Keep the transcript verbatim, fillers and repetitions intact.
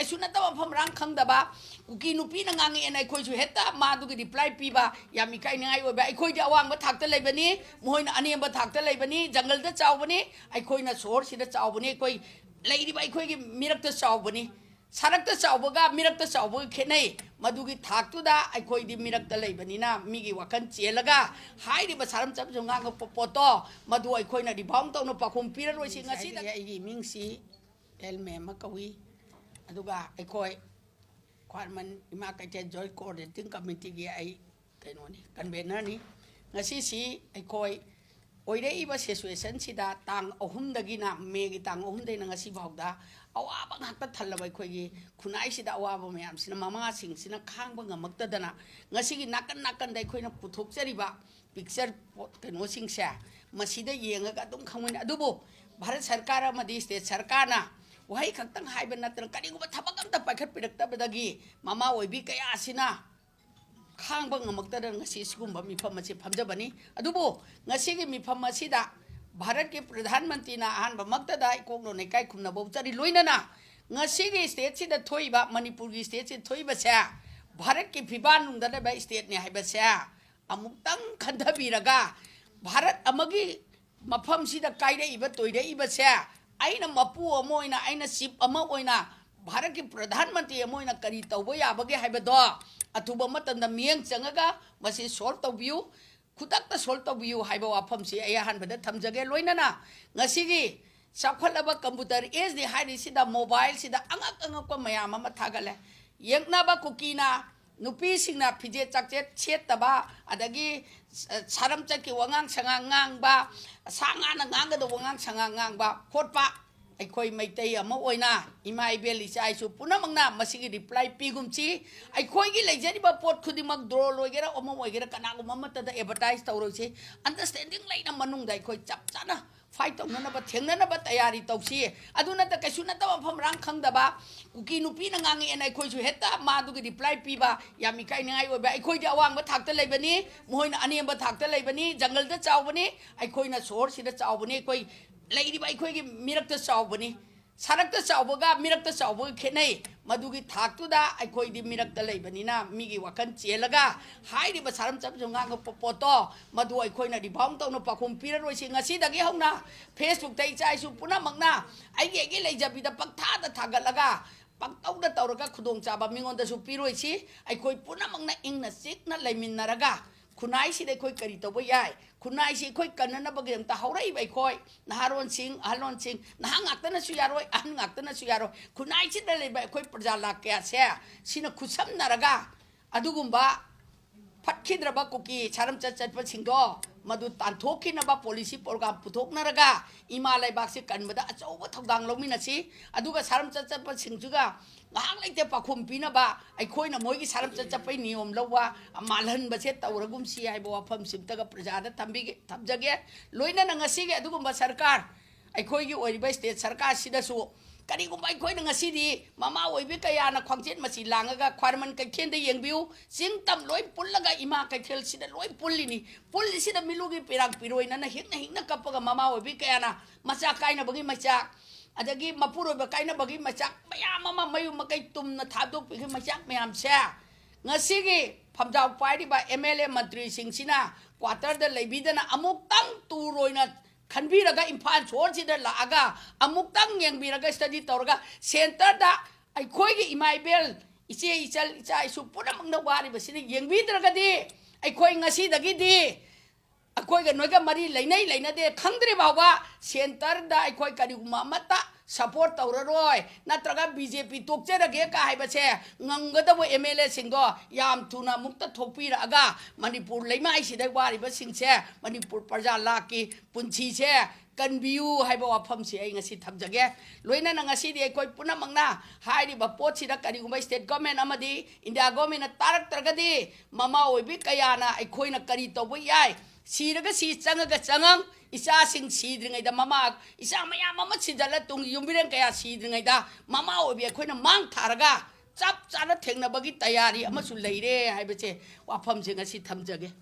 ꯀꯩꯁꯨ ꯅꯠꯇꯕ ꯃꯐꯝ ꯃꯔꯥꯡ ꯈꯪꯗꯕ ꯀꯨꯀꯤ ꯅꯨꯄꯤꯅ ꯉꯥꯡꯉꯛꯑꯦꯅ ꯑꯩꯈꯣꯏꯁꯨ ꯍꯦꯛꯇ ꯃꯥꯗꯨꯒꯤ ꯔꯤꯄ꯭ꯂꯥꯏ ꯄꯤꯕ ꯌꯥꯝ ꯏꯀꯥꯏꯅꯤꯡꯉꯥꯏ ꯑꯣꯏꯕ꯫ ꯑꯩꯈꯣꯏꯗꯤ ꯑꯋꯥꯡꯕ ꯊꯥꯛꯇ ꯂꯩꯕꯅꯤ, ꯃꯈꯣꯏꯅ ꯑꯅꯦꯝꯕ ꯊꯥꯛꯇ ꯂꯩꯕꯅꯤ, ꯖꯪꯒꯜꯗ ꯆꯥꯎꯕꯅꯤ, ꯑꯩꯈꯣꯏꯅ ꯁꯣꯍꯣꯔꯁꯤꯗ ꯆꯥꯎꯕꯅꯤ, ꯑꯩꯈꯣꯏ ꯂꯩꯔꯤꯕ ꯑꯩꯈꯣꯏꯒꯤ ꯃꯤꯔꯛꯇ ꯆꯥꯎꯕꯅꯤ꯫ ꯁꯔꯛꯇ ꯆꯥꯎꯕꯒ ꯃꯤꯔꯛꯇ ꯆꯥꯎꯕꯒ ꯈꯦꯠꯅꯩ꯫ ꯃꯗꯨꯒꯤ ꯊꯥꯛꯇꯨꯗ ꯑꯩꯈꯣꯏꯗꯤ ꯃꯤꯔꯛꯇ ꯂꯩꯕꯅꯤꯅ ꯃꯤꯒꯤ ꯋꯥꯈꯜ ꯆꯦꯜꯂꯒ ꯍꯥꯏꯔꯤꯕ ꯁꯥꯔꯝ ꯆꯞꯁꯨ ꯉꯥꯡꯉꯛꯄ ꯄꯣꯠꯇꯣ ꯃꯗꯨ ꯑꯩꯈꯣꯏꯅ ꯔꯤꯕꯥꯎꯟ ꯇꯧꯅ ꯄꯥꯎꯈꯨꯝ ꯄꯤꯔꯔꯣꯏꯁꯤ꯫ ꯉꯁꯤꯗ ꯑꯩꯒꯤ ꯃꯤꯡꯁꯤ ꯑꯦꯜ ꯃꯦꯝ ꯑꯃ ꯀꯧꯏ꯫ ꯑꯗꯨꯒ ꯑꯩꯈꯣꯏ ꯈ꯭ꯋꯥꯏꯔꯝꯕꯟ ꯏꯃꯥ ꯀꯩꯊꯦꯜ ꯖꯣꯏꯟ ꯀꯣꯑꯣꯔꯗꯤꯅꯦꯇꯤꯡ ꯀꯃꯤꯇꯤꯒꯤ ꯑꯩ ꯀꯩꯅꯣꯅꯤ, ꯀꯟꯚꯦꯅꯔꯅꯤ꯫ ꯉꯁꯤꯁꯤ ꯑꯩꯈꯣꯏ ꯑꯣꯏꯔꯛꯏꯕ ꯁꯤꯆꯨꯋꯦꯁꯟꯁꯤꯗ ꯇꯥꯡ ꯑꯍꯨꯝꯗꯒꯤꯅ, ꯃꯦꯒꯤ ꯇꯥꯡ ꯑꯍꯨꯝꯗꯒꯤꯅ ꯉꯁꯤ ꯐꯥꯎꯗ ꯑꯋꯥꯕ ꯉꯥꯛꯇ ꯊꯜꯂꯕ ꯑꯩꯈꯣꯏꯒꯤ ꯈꯨꯟꯅꯥꯏꯁꯤꯗ ꯑꯋꯥꯕ ꯃꯌꯥꯝꯁꯤꯅ ꯃꯃꯥꯁꯤꯡꯁꯤꯅ ꯈꯥꯡꯕ ꯉꯝꯃꯛꯇꯗꯅ ꯉꯁꯤꯒꯤ ꯅꯥꯀꯟ ꯅꯥꯀꯟꯗ ꯑꯩꯈꯣꯏꯅ ꯄꯨꯊꯣꯛꯆꯔꯤꯕ ꯄꯤꯛꯆꯔ ꯀꯩꯅꯣꯁꯤꯡꯁꯦ ꯃꯁꯤꯗ ꯌꯦꯡꯉꯒ ꯑꯗꯨꯝ ꯈꯪꯕꯅꯤ꯫ ꯑꯗꯨꯕꯨ ꯚꯥꯔꯠ ꯁꯔꯀꯥꯔ ꯑꯃꯗꯤ ꯁ꯭ꯇꯦꯠ ꯁꯔꯀꯥꯔꯅ ꯋꯥꯍꯩ ꯈꯛꯇꯪ ꯍꯥꯏꯕ ꯅꯠꯇꯅ ꯀꯔꯤꯒꯨꯝꯕ ꯊꯕꯛ ꯑꯝꯇ ꯄꯥꯏꯈꯠꯄꯤꯔꯛꯇꯕꯗꯒꯤ ꯃꯃꯥ ꯑꯣꯏꯕꯤ ꯀꯌꯥꯁꯤꯅ ꯈꯥꯡꯕ ꯉꯝꯃꯛꯇꯗꯅ ꯉꯁꯤ ꯁꯤꯒꯨꯝꯕ ꯃꯤꯐꯝ ꯑꯁꯤ ꯐꯝꯖꯕꯅꯤ꯫ ꯑꯗꯨꯕꯨ ꯉꯁꯤꯒꯤ ꯃꯤꯐꯝ ꯑꯁꯤꯗ ꯚꯥꯔꯠꯀꯤ ꯄ꯭ꯔꯙꯥꯟ ꯃꯟꯇ꯭ꯔꯤꯅ ꯑꯍꯥꯟꯕꯃꯛꯇꯗ ꯏꯀꯣꯛꯂꯣꯟ ꯏꯀꯥꯏ ꯈꯨꯝꯅꯕ ꯎꯠꯆꯔꯤ꯫ ꯂꯣꯏꯅꯅ ꯉꯁꯤꯒꯤ ꯁ꯭ꯇꯦꯠꯁꯤꯗ ꯊꯣꯛꯏꯕ, ꯃꯅꯤꯄꯨꯔꯒꯤ ꯁ꯭ꯇꯦꯠꯁꯤꯗ ꯊꯣꯛꯏꯕꯁꯦ ꯚꯥꯔꯠꯀꯤ ꯐꯤꯕꯥꯟ ꯂꯨꯝꯗ ꯂꯩꯕ ꯁ꯭ꯇꯦꯠꯅꯤ ꯍꯥꯏꯕꯁꯦ ꯑꯃꯨꯛꯇꯪ ꯈꯟꯊꯕꯤꯔꯒ ꯚꯥꯔꯠ ꯑꯃꯒꯤ ꯃꯐꯝꯁꯤꯗ ꯀꯥꯏꯔꯛꯏꯕ ꯇꯣꯏꯔꯛꯏꯕꯁꯦ ꯑꯩꯅ ꯃꯄꯨ ꯑꯃ ꯑꯣꯏꯅ, ꯑꯩꯅ ꯆꯤꯞ ꯑꯃ ꯑꯣꯏꯅ ꯚꯥꯔꯠꯀꯤ ꯄ꯭ꯔꯙꯥꯟ ꯃꯟꯇ꯭ꯔꯤ ꯑꯃ ꯑꯣꯏꯅ ꯀꯔꯤ ꯇꯧꯕ ꯌꯥꯕꯒꯦ ꯍꯥꯏꯕꯗꯣ ꯑꯊꯨꯕ ꯃꯇꯝꯗ ꯃꯤꯠꯌꯦꯡ ꯆꯪꯉꯒ ꯃꯁꯤ ꯁꯣꯜꯕ ꯇꯧꯕꯤꯌꯨ, ꯈꯨꯗꯛꯇ ꯁꯣꯜꯕ ꯇꯧꯕꯤꯌꯨ ꯍꯥꯏꯕ ꯋꯥꯐꯝꯁꯤ ꯑꯩ ꯑꯍꯥꯟꯕꯗ ꯊꯝꯖꯒꯦ꯫ ꯂꯣꯏꯅꯅ ꯉꯁꯤꯒꯤ ꯆꯥꯎꯈꯠꯂꯕ ꯀꯝꯄ꯭ꯌꯨꯇꯔ ꯑꯦꯖꯅꯤ ꯍꯥꯏꯔꯤꯁꯤꯗ ꯃꯣꯕꯥꯏꯜꯁꯤꯗ ꯑꯉꯛ ꯑꯉꯛꯄ ꯃꯌꯥꯝ ꯑꯃ ꯊꯥꯒꯠꯂꯦ꯫ ꯌꯦꯛꯅꯕ ꯀꯨꯀꯤꯅ ꯅꯨꯄꯤꯁꯤꯡꯅ ꯐꯤꯖꯦꯠ ꯆꯥꯛꯆꯦꯠ ꯁꯦꯠꯇꯕ, ꯑꯗꯒꯤ ꯁ-, ꯁꯥꯔꯝ ꯆꯠꯀꯤ ꯋꯥꯉꯥꯡ ꯁꯉꯥꯡ ꯉꯥꯡꯕ, ꯁꯥ ꯉꯥꯅ ꯉꯥꯡꯒꯗꯕ ꯋꯥꯉꯥꯡ ꯁꯉꯥꯡ ꯉꯥꯡꯕ ꯈꯣꯠꯄ, ꯑꯩꯈꯣꯏ ꯃꯩꯇꯩ ꯑꯃ ꯑꯣꯏꯅ ꯏꯃꯥ ꯏꯕꯦꯜ ꯏꯆꯥ ꯏꯁꯨ ꯄꯨꯝꯅꯃꯛꯅ ꯃꯁꯤꯒꯤ ꯔꯤꯄ꯭ꯂꯥꯏ ꯄꯤꯒꯨꯝꯁꯤ꯫ ꯑꯩꯈꯣꯏꯒꯤ ꯂꯩꯖꯔꯤꯕ ꯄꯣꯠ ꯈꯨꯗꯤꯡꯃꯛ ꯗ꯭ꯔꯣꯜ ꯑꯣꯏꯒꯦꯔꯥ ꯑꯃ ꯑꯣꯏꯒꯦꯔꯥ ꯀꯅꯥꯒꯨꯝꯕ ꯑꯃꯠꯇꯗ ꯑꯦꯗꯚꯔꯇꯥꯏꯁ ꯇꯧꯔꯣꯏꯁꯤ꯫ ꯑꯟꯗꯔꯁ꯭ꯇꯦꯟꯗꯤꯡ ꯂꯩꯅ ꯃꯅꯨꯡꯗ ꯑꯩꯈꯣꯏ ꯆꯞ ꯆꯥꯅ ꯐꯥꯏꯠ ꯇꯧꯅꯅꯕ, ꯊꯦꯡꯅꯅꯕ ꯇꯌꯥꯔꯤ ꯇꯧꯁꯤ꯫ ꯑꯗꯨ ꯅꯠꯇ ꯀꯩꯁꯨ ꯅꯠꯇꯕ ꯃꯐꯝ ꯃꯔꯥꯡ ꯈꯪꯗꯕ ꯀꯨꯀꯤ ꯅꯨꯄꯤꯅ ꯉꯥꯡꯉꯛꯑꯦꯅ ꯑꯩꯈꯣꯏꯁꯨ ꯍꯦꯛꯇ ꯃꯥꯗꯨꯒꯤ ꯔꯤꯄ꯭ꯂꯥꯏ ꯄꯤꯕ ꯌꯥꯝ ꯏꯀꯥꯏꯅꯤꯡꯉꯥꯏ ꯑꯣꯏꯕ꯫ ꯑꯩꯈꯣꯏꯗꯤ ꯑꯋꯥꯡꯕ ꯊꯥꯛꯇ ꯂꯩꯕꯅꯤ, ꯃꯈꯣꯏꯅ ꯑꯅꯦꯝꯕ ꯊꯥꯛꯇ ꯂꯩꯕꯅꯤ, ꯖꯪꯒꯜꯗ ꯆꯥꯎꯕꯅꯤ, ꯑꯩꯈꯣꯏꯅ ꯁꯣꯍꯣꯔꯁꯤꯗ ꯆꯥꯎꯕꯅꯤ, ꯑꯩꯈꯣꯏ ꯂꯩꯔꯤꯕ ꯑꯩꯈꯣꯏꯒꯤ ꯃꯤꯔꯛꯇ ꯆꯥꯎꯕꯅꯤ꯫ ꯁꯔꯛꯇ ꯆꯥꯎꯕꯒ ꯃꯤꯔꯛꯇ ꯆꯥꯎꯕꯒ ꯈꯦꯠꯅꯩ꯫ ꯃꯗꯨꯒꯤ ꯊꯥꯛꯇꯨꯗ ꯑꯩꯈꯣꯏꯗꯤ ꯃꯤꯔꯛꯇ ꯂꯩꯕꯅꯤꯅ, ꯃꯤꯒꯤ ꯋꯥꯈꯜ ꯆꯦꯜꯂꯒ ꯍꯥꯏꯔꯤꯕ ꯁꯥꯔꯝ ꯆꯠꯄꯁꯨ ꯉꯥꯡꯉꯛꯄ ꯄꯣꯠꯇꯣ, ꯃꯗꯨ ꯑꯩꯈꯣꯏꯅ ꯔꯤꯕꯥꯎꯟ ꯇꯧꯅ ꯄꯥꯎꯈꯨꯝ ꯄꯤꯔꯔꯣꯏꯁꯤ꯫ ꯉꯁꯤꯗꯒꯤ ꯍꯧꯅ Facebook-ꯇ ꯏꯆꯥ ꯏꯁꯨ ꯄꯨꯝꯅꯃꯛꯅ ꯑꯩꯒꯤ ꯑꯩꯒꯤ ꯂꯩꯖꯕꯤꯗ ꯄꯪꯊꯥꯗ ꯊꯥꯒꯠꯂꯒ, ꯄꯪꯇꯧꯗ ꯇꯧꯔꯒ ꯈꯨꯗꯣꯡꯆꯥꯕ ꯃꯤꯉꯣꯟꯗꯁꯨ ꯄꯤꯔꯣꯏꯁꯤ꯫ ꯑꯩꯈꯣꯏ ꯄꯨꯝꯅꯃꯛꯅ ꯏꯪꯅ ꯆꯤꯛꯅ ꯂꯩꯃꯤꯟꯅꯔꯒ, ꯈꯨꯟꯅꯥꯏꯁꯤꯗ ꯑꯩꯈꯣꯏ ꯀꯔꯤ ꯇꯧꯕ ꯌꯥꯏ? ꯈꯨꯟꯅꯥꯏꯁꯤ ꯑꯩꯈꯣꯏ ꯀꯟꯅꯅꯕꯒꯤꯗꯃꯛꯇ ꯍꯧꯔꯛꯏꯕ ꯑꯩꯈꯣꯏ ꯅꯍꯥꯔꯣꯟꯁꯤꯡ, ꯑꯍꯜꯂꯣꯟꯁꯤꯡ, ꯅꯍꯥ ꯉꯥꯛꯇꯅꯁꯨ ꯌꯥꯔꯣꯏ, ꯑꯍꯟ ꯉꯥꯛꯇꯅꯁꯨ ꯌꯥꯔꯣꯏ꯫ ꯈꯨꯟꯅꯥꯏꯁꯤꯗ ꯂꯩꯕ ꯑꯩꯈꯣꯏ ꯄ꯭ꯔꯖꯥ ꯂꯥꯛ ꯀꯌꯥꯁꯦ, ꯁꯤꯅ ꯈꯨꯠꯁꯝꯅꯔꯒ ꯑꯗꯨꯒꯨꯝꯕ ꯐꯠꯈꯤꯗ꯭ꯔꯕ ꯀꯨꯀꯤ ꯁꯥꯔꯝꯆꯠ ꯆꯠꯄꯁꯤꯡꯗꯣ ꯃꯗꯨ ꯇꯥꯟꯊꯣꯛꯈꯤꯅꯕ policy program ꯄꯨꯊꯣꯛꯅꯔꯒ ꯏꯃꯥ ꯂꯩꯕꯥꯛꯁꯤ ꯀꯟꯕꯗ ꯑꯆꯧꯕ ꯊꯧꯗꯥꯡ ꯂꯧꯃꯤꯟꯅꯁꯤ꯫ ꯑꯗꯨꯒ ꯁꯥꯔꯝꯆꯠ ꯆꯠꯄꯁꯤꯡꯁꯤꯒ ꯉꯥꯏꯍꯥꯛ ꯂꯩꯇꯦ ꯄꯥꯎꯈꯨꯝ ꯄꯤꯅꯕ, ꯑꯩꯈꯣꯏꯅ ꯃꯣꯏꯒꯤ ꯁꯥꯔꯝꯆꯠ ꯆꯠꯄꯩ ꯅꯤꯌꯣꯝ ꯂꯧꯕ, ꯃꯥꯜꯍꯟꯕꯁꯦ ꯇꯧꯔꯒꯨꯝꯁꯤ ꯍꯥꯏꯕ ꯋꯥꯐꯝꯁꯤꯝꯇꯒ ꯄ꯭ꯔꯖꯥꯗ ꯊꯝꯕꯤꯒꯦ, ꯊꯝꯖꯒꯦ꯫ ꯂꯣꯏꯅꯅ ꯉꯁꯤꯒꯤ ꯑꯗꯨꯒꯨꯝꯕ ꯁꯔꯀꯥꯔ, ꯑꯩꯈꯣꯏꯒꯤ ꯑꯣꯏꯔꯤꯕ state ꯁꯔꯀꯥꯔꯁꯤꯗꯁꯨ ꯀꯔꯤꯒꯨꯝꯕ ꯑꯩꯈꯣꯏꯅ ꯉꯁꯤꯗꯤ ꯃꯃꯥ ꯑꯣꯏꯕꯤ ꯀꯌꯥꯅ ꯈ꯭ꯋꯥꯡꯆꯦꯠ ꯃꯆꯤ ꯂꯥꯡꯉꯒ ꯈ꯭ꯋꯥꯏꯔꯝꯕꯟ ꯀꯩꯊꯦꯜꯗ ꯌꯦꯡꯕꯤꯌꯨ, ꯆꯤꯡ ꯇꯝ ꯂꯣꯏ ꯄꯨꯜꯂꯒ ꯏꯃꯥ ꯀꯩꯊꯦꯜꯁꯤꯗ ꯂꯣꯏ ꯄꯨꯜꯂꯤꯅꯤ꯫ ꯄꯨꯜꯂꯤꯁꯤꯗ ꯃꯤꯠꯂꯨꯒꯤ ꯄꯤꯔꯥꯡ ꯄꯤꯔꯣꯏꯅꯅ ꯍꯤꯡꯅ ꯍꯤꯡꯅ ꯀꯞꯄꯒ ꯃꯃꯥ ꯑꯣꯏꯕꯤ ꯀꯌꯥꯅ ꯃꯆꯥ ꯀꯥꯏꯅꯕꯒꯤ ꯃꯩꯆꯥꯛ, ꯑꯗꯒꯤ ꯃꯄꯨꯔꯣꯏꯕ ꯀꯥꯏꯅꯕꯒꯤ ꯃꯩꯆꯥꯛ ꯃꯌꯥꯝ ꯑꯃ, ꯃꯌꯨꯝ ꯃꯀꯩ ꯇꯨꯝꯅ ꯊꯥꯗꯣꯛꯄꯤꯈꯤꯕ ꯃꯩꯆꯥꯛ ꯃꯌꯥꯝꯁꯦ ꯉꯁꯤꯒꯤ ꯐꯝꯖꯥꯎ ꯄꯥꯏꯔꯤꯕ MLA ꯃꯟꯇ꯭ꯔꯤꯁꯤꯡꯁꯤꯅ quarter-ꯗ ꯂꯩꯕꯤꯗꯅ ꯑꯃꯨꯛꯇꯪ tour ꯑꯣꯏꯅ ꯈꯟꯕꯤꯔꯒ ꯏꯝꯐꯥꯜ ꯁꯣꯍꯣꯔꯁꯤꯗ ꯂꯥꯛꯑꯒ ꯑꯃꯨꯛꯇꯪ ꯌꯦꯡꯕꯤꯔꯒ study ꯇꯧꯔꯒ centre-ꯗ ꯑꯩꯈꯣꯏꯒꯤ ꯏꯃꯥ ꯏꯕꯦꯜ, ꯏꯆꯦ ꯏꯆꯜ, ꯏꯆꯥ ꯏꯁꯨ ꯄꯨꯝꯅꯃꯛꯅ ꯋꯥꯔꯤꯕꯁꯤꯅ ꯌꯦꯡꯕꯤꯗ꯭ꯔꯒꯗꯤ ꯑꯩꯈꯣꯏ ꯉꯁꯤꯗꯒꯤꯗꯤ ꯑꯩꯈꯣꯏꯒ ꯅꯣꯏꯒ ꯃꯔꯤ ꯂꯩꯅꯩ ꯂꯩꯅꯗꯦ ꯈꯪꯗ꯭ꯔꯤ ꯐꯥꯎꯕ centre-ꯗ ꯑꯩꯈꯣꯏ ꯀꯔꯤꯒꯨꯝꯕ ꯑꯃꯠꯇ support ꯇꯧꯔꯔꯣꯏ, ꯅꯠꯇ꯭ꯔꯒ BJP ꯇꯣꯛꯆꯔꯒꯦ ꯀ ꯍꯥꯏꯕꯁꯦ ꯉꯝꯒꯗꯕ MLA-ꯁꯤꯡꯗꯣ ꯌꯥꯝ ꯊꯨꯅ ꯑꯃꯨꯛꯇ ꯊꯣꯛꯄꯤꯔꯛꯑꯒ ꯃꯅꯤꯄꯨꯔ ꯂꯩꯃꯥꯏꯁꯤꯗ ꯋꯥꯔꯤꯕꯁꯤꯡꯁꯦ, ꯃꯅꯤꯄꯨꯔ ꯄ꯭ꯔꯖꯥ ꯂꯥꯛꯀꯤ ꯄꯨꯟꯁꯤꯁꯦ ꯀꯟꯕꯤꯌꯨ ꯍꯥꯏꯕ ꯋꯥꯐꯝꯁꯤ ꯑꯩ ꯉꯁꯤ ꯊꯝꯖꯒꯦ꯫ ꯂꯣꯏꯅꯅ ꯉꯁꯤꯗꯤ ꯑꯩꯈꯣꯏ ꯄꯨꯝꯅꯃꯛꯅ ꯍꯥꯏꯔꯤꯕ ꯄꯣꯠꯁꯤꯗ ꯀꯔꯤꯒꯨꯝꯕ state government ꯑꯃꯗꯤ India government-ꯅ ꯇꯥꯔꯛꯇ꯭ꯔꯒꯗꯤ ꯃꯃꯥ ꯑꯣꯏꯕꯤ ꯀꯌꯥꯅ ꯑꯩꯈꯣꯏꯅ ꯀꯔꯤ ꯇꯧꯕ ꯌꯥꯏ? ꯁꯤꯔꯒ ꯁꯤ, ꯆꯪꯉꯒ ꯆꯪꯉꯪ, ꯏꯆꯥꯁꯤꯡ ꯁꯤꯗ꯭ꯔꯤꯉꯩꯗ, ꯃꯃꯥ, ꯏꯆꯥ ꯃꯌꯥꯝ ꯑꯃ ꯁꯤꯖꯜꯂ ꯇꯨꯡꯒꯤ ꯌꯨꯝꯕꯤꯔꯦꯟ ꯀꯌꯥ ꯁꯤꯗ꯭ꯔꯤꯉꯩꯗ ꯃꯃꯥ ꯑꯣꯏꯕꯤ ꯑꯩꯈꯣꯏꯅ ꯃꯥꯡ ꯊꯥꯔꯒ ꯆꯞ ꯆꯥꯅ ꯊꯦꯡꯅꯕꯒꯤ ꯇꯌꯥꯔꯤ ꯑꯃꯁꯨ ꯂꯩꯔꯦ ꯍꯥꯏꯕꯁꯦ ꯋꯥꯐꯝꯁꯦ ꯉꯁꯤ ꯊꯝꯖꯒꯦ꯫